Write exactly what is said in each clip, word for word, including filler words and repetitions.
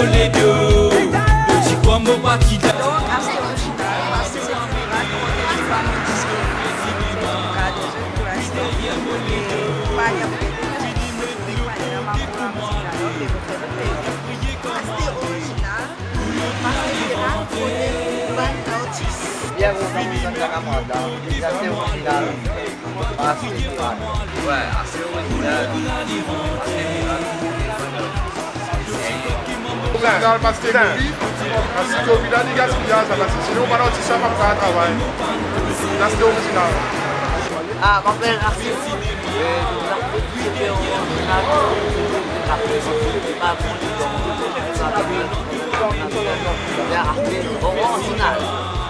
Ledo, ti komo pa ti da. Donk, aste orizinal, paske se ti mirak, kote ti bann diske, se ti mirak, donk, pou lansman. E pa li anpil, paske li pa li anpil, alor, se pou sa, aste orizinal, paske li la pou ede bann artis. Bien, bon, sa, sa, sa, sa, sa, aste orizinal. Aste orizinal. Orizinal, paske li, paske li la, li gaspiy sa, paske sinon, bann artis la pa pou kapav travay. Aste orizinal. Ah, mo apel Aste.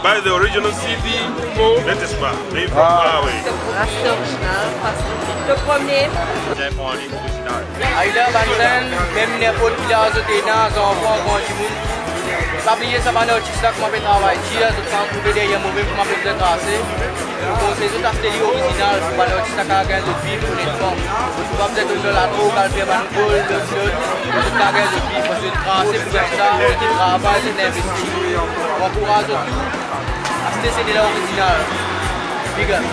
By the original C D for Latest Rap, made from far away. Aste orizinal, paske le premier. Bien, pran li orizinal. Ayla, bann zenn, mem ninport ki laz zot ena, zanfan, gran dimoun, pa bliye sa bann artis la, kouma pe travay dir, zot kapav trouve deryer mo mem kouma pe bizin trase. Mo konsey zot aste li orizinal, pou bann artis la kapav gagn zot viv onetman. Zot pa bizin donn dan ladrog, al fer bann vol, lot, lot. Zot kapav gagn zot viv, paske zot trase pou gagn sa, zot travay, zot investi. Mo ankouraz zot tou, aste C D la orizinal. Big up.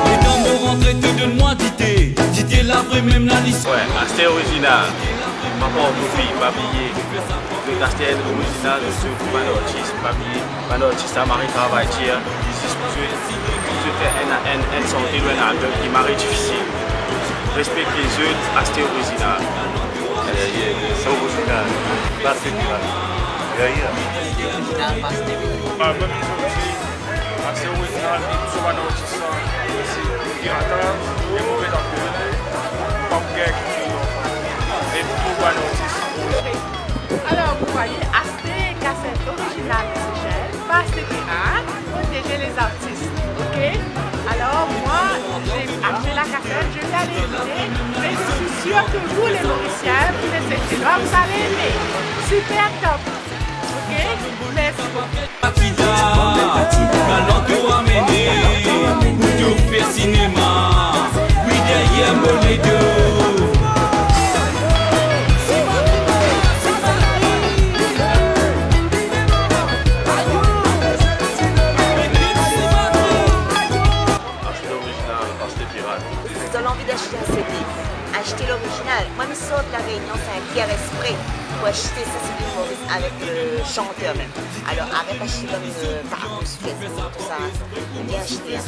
Letan mo rantre, to donn mwa dite, dite la vre mem la li. Wi, aste orizinal. Pa pran kopi, pa bliye. Zot aste enn orizinal, zot, zot bann artis, pa bliye. Bann artis la mari travay dir, zis pou zot, pou zot fer enn, enn, enn sante ou enn album ki mari difisil. Respekte zot, aste orizinal. Yeah, yeah. Sa orizinal. Pas se ki la. Yeah, yeah. Orizinal, pas se ki la. Album li sorti, aste orizinal, e tou so bann artis la, se pirata, e move zafè, pa pou gagn ki, e tou bann artis. Alor, vous voyez, aste kaset orizinal Seychelles, pas se ki la, protéger les artistes, ok ? Alors, moi, j'ai acheté la cassette, je vais aller écouter, mais je suis sûre que vous, les Mauriciens, vous, les Seychellois, vous allez aimer. Super top. Ok, merci beaucoup. Patida, galan to amene, pou to fer sinema. Wi, deryer mo ledo. Aste orizinal, aste pirate. Si vous avez envie d'acheter un C D, achetez l'original. Moi, je sors de La Réunion, c'est un fier esprit pour acheter ce C D Maurice avec le chanteur même. Alors, arrête acheter comme, euh, par Facebook, tout ça. Viens acheter, hein.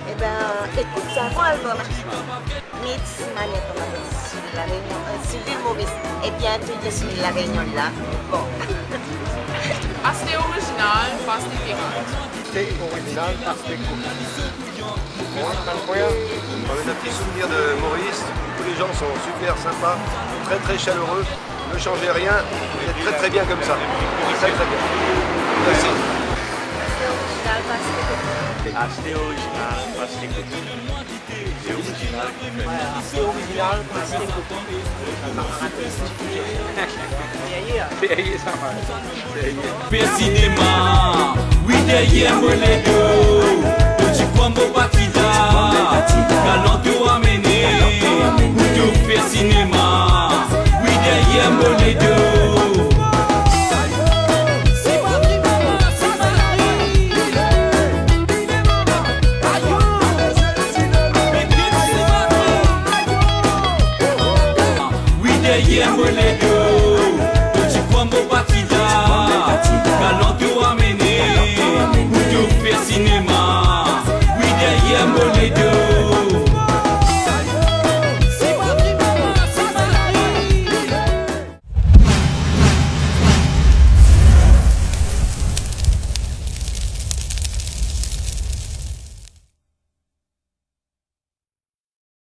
Eh ben, écoute, c'est un bon album, hein. Met Simane, comme on appelle, sur La Réunion, euh, sur l'île Maurice. Eh bien, tu dis sur La Réunion, là. Bon. Aste orizinal, pas se ki la. Aste orizinal, pas se ki la. Bon, c'est incroyable. On a des petits souvenirs de Maurice. Tous les gens sont super sympas, très, très chaleureux. Ne changez rien, vous êtes très, très bien comme ça. Très, très bien. Merci. Aste orizinal, pas se ki la. Aste orizinal, pas se ki la. Aste orizinal, pas se ki la. Deryer sa, man. Deryer. Fer sinema, wi, deryer mo ledo. To ti krwar mo pa ti la, galan to amene, pou to fer sinema. Wi, deryer mo ledo.